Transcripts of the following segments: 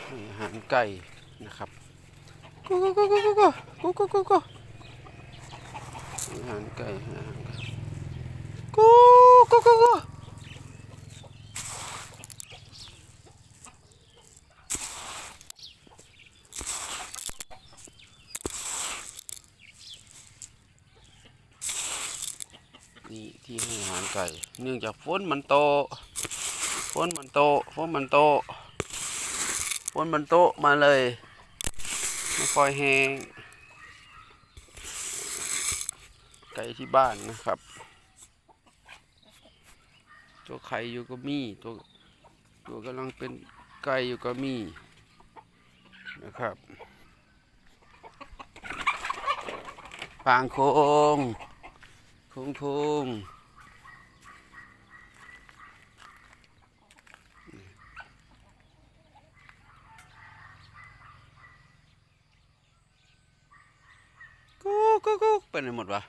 ໃຫ້ອາຫານໄກ່ນະຄັບ. ກູກູກູກູກູ ອາຫານໄກ່ ອາຫານໄກ່ ກູກູກູກູ. ນີ້ທີ່ໃຫ້ອາຫານໄກ່ ເນື່ອງຈາກຝົນມັນໂຕະ ຝົນມັນໂຕະ ຝົນມັນໂຕະ ຝົນມັນໂຕະມາເລີຍ ມັນຄ່ອຍແຫ້ງ. ໄກ່ທີ່ບ້ານນະຄັບ ຕົວໄຂ່ຢູ່ກໍມີ ຕົວ ຕົວກຳລັງເປັນໄກ່ຢູ່ກໍມີນະຄັບ. ປາງໂຄງ ໂຄງໂຄງ ກູກູກູ ໄປໃນໝົດວະ?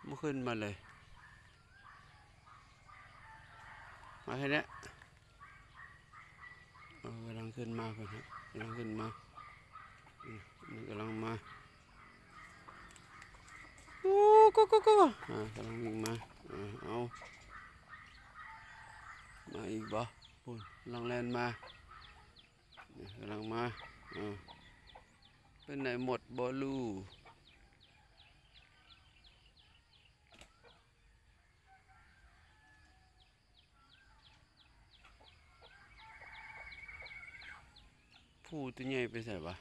ບໍ່ຂຶ້ນມາເລີຍ ມາແຄ່ນີ້. ເອີ ກຳລັງຂຶ້ນມາເພິ່ນ ກຳລັງຂຶ້ນມາ ອືມ ກຳລັງມາ ກູກູກູກູ ອ່າ ກຳລັງວິ່ງມາ ອ່າ ເອົາ ມາອີກບໍ່? ພຸ້ນ ກຳລັງແລ່ນມາ ກຳລັງມາ ອ່າ ໄປໃນໝົດບໍ່ຮູ້? ພູຕົວໃຫຍ່ໄປໃສວະ?